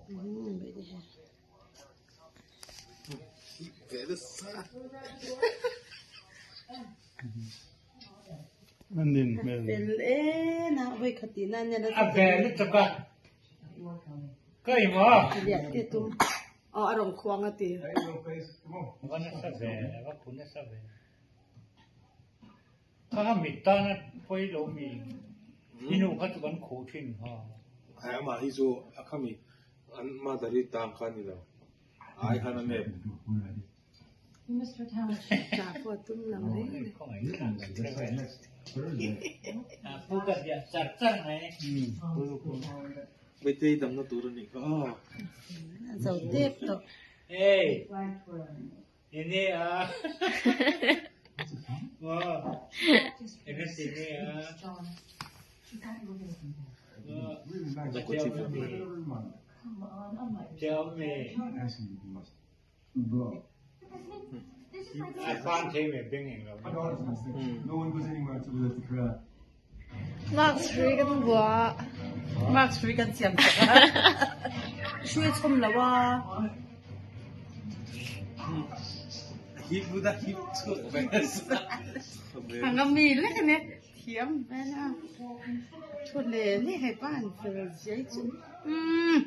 Fel e na voi khat tih na nia A ve lutuk a. Ka i maw? Liah te tum. Aw a rawn khuang a ti. Va nasa ve, va khu nasa ve. Kha kha mit tana pawi lo mi i nu kha chu kan khuh thin ha. Ai amah hi chu a khami an mother i tang kha a ni lo. Ai khan a nep. Tah pawh a tum lo reng a ni. Pu ka ziah char char mai. Meitei damna tur a nih kha aw. A zo tep tawh. Hey. Enge a? Maw? Enge ti nge a? Tell me. A fan thei me beng eng lo. Mask hrui kan buah. Mask hrui kan siam sak a. Hrui a chhawm lo a. Hip buda hip chhuak ve. A ngam mi lek a nia. Thiam vel a. Thu le le hei pa an fel zia chu. Umm.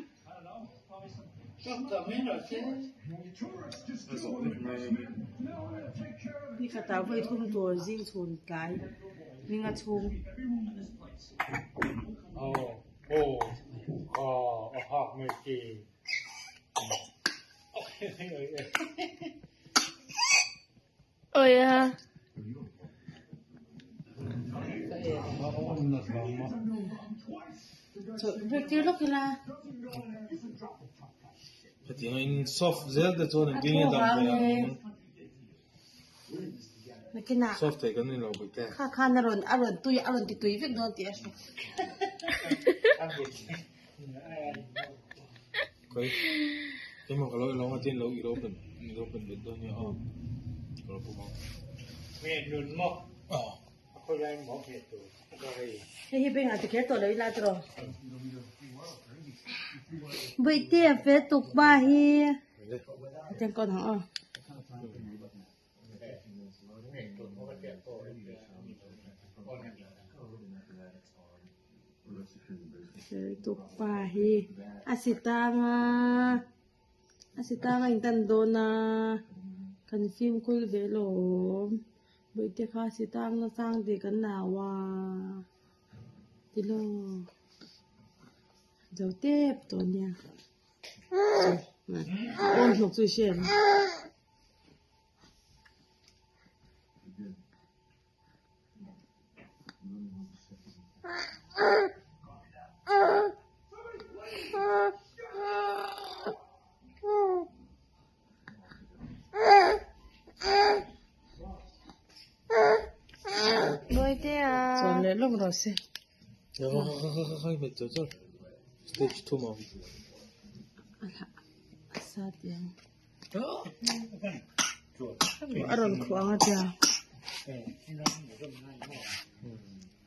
Nikhatah vawi thum tur zing chhun tlai ninga chhung. Awi a. Chawlh break tir lawk ila. Hetiang in soft zel te chuan engtin nge dam thei ang. Nakinah. Soft thei kan ni lo bawk te. Kha khan a rawn a rawn tui a rawn ti tui vek dawn tih a hre. Koi keimah ka lo ilawng a tin lo i lo pen i lo pen bet dawn nia aw ka lo pawm ang. Nge nun maw a khawilai maw hriat tur ka hei. Hei hi bengah ti kher tawh lo ila tiraw. Bawihtea fel tuk pa hi. Hetiang kawn ang aw. Tuk pa hi a si tang a a si tang a in tan dawn a kan fimkhur ve lawm bawihte kha a si tang na sang tih kan nau a tilo zo tep tawh nia awn hnawk chu i hria em. Chuan leh lawk rawh se. A sa tiang. A rawn khuh ang a tia.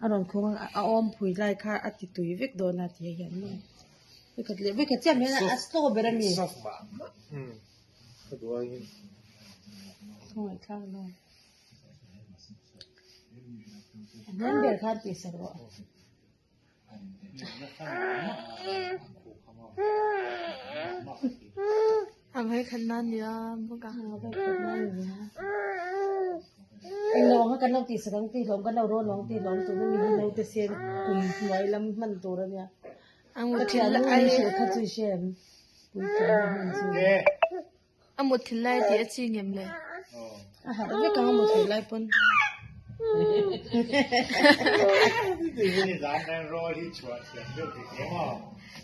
A rawn khuh ang a a awm phui lai kha a ti tui vek dawn a tih hian maw. Vekhat leh vekhat chiah mai a slow ber a ni. Khawngaih thlak lo. A hniam ber khan tih sak rawh. A vawikhat nan nia bawk a. Eng lo ang a kan lo tih sak ang tih hlawm kan lo rawn ang tih hlawm tuna mi hi naute sen kum hnuai lam hman tur a nia. Ka thian nu hi hrilh kha chu i hre em? Puitling ho hman chu. A mut thil lai tih a chi ngem le? A harh vek ang a mut thil lai pawn.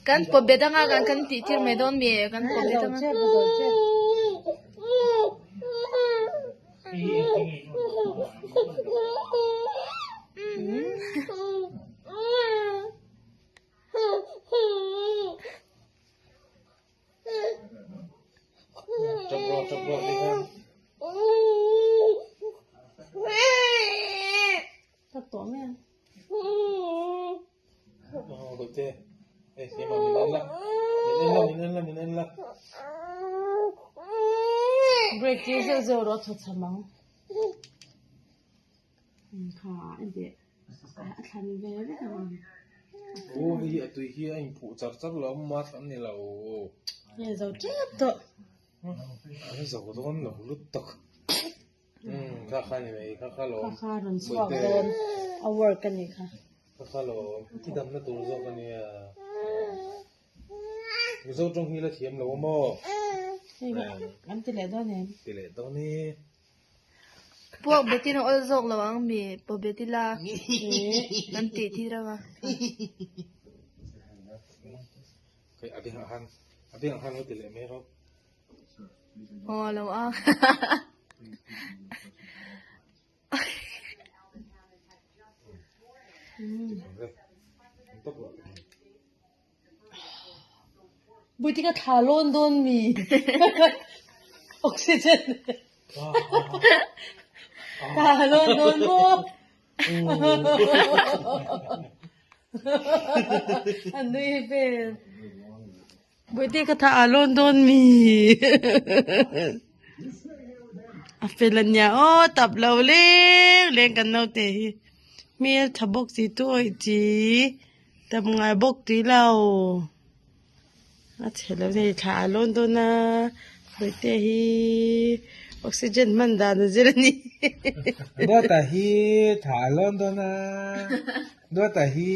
Kan pawh bet anga kan kan tih tir mai dawn mi kan pawh bet anga. Tak tawh mai a. la. Break tir zeuh zeuh rawh thaw cham ang. Kha enteh a thlan ve vek ang. Aw hei hi a tui hi a inphuh char char lo a mask an ni lo. Hei zo tep tawh. A zo dawn lo lut tak. Kha kha ni mai kha kha lawm. Kha kha rawn chhuak dawn a work a nih kha. Kha kha lawm i damna tur zawk a nia. Mizo tawng hi la thiam lo a maw? Hei kan ti leh dawn em? Ti leh dawn e. Puak betin a awl zawk lo ang mi paw bet ila kan tih tir ang a. Hei a bengah khan a bengah khan lo ti leh mai rawh. Aw lo ang. Buti ka thla lawn dawn mi oxygen thla lawn dawn maw a nui vel Buti ka thla lawn dawn mi a fel a nia aw tap lo leng leng kan naute hi hmel tha bawk si chu awih chi. Tam ngai bawk tih lo a chhe lo nei thla a lawn dawn a bawihte hi oxygen hman dan a zir a ni. Duata hi thla a lawn dawn a duata hi.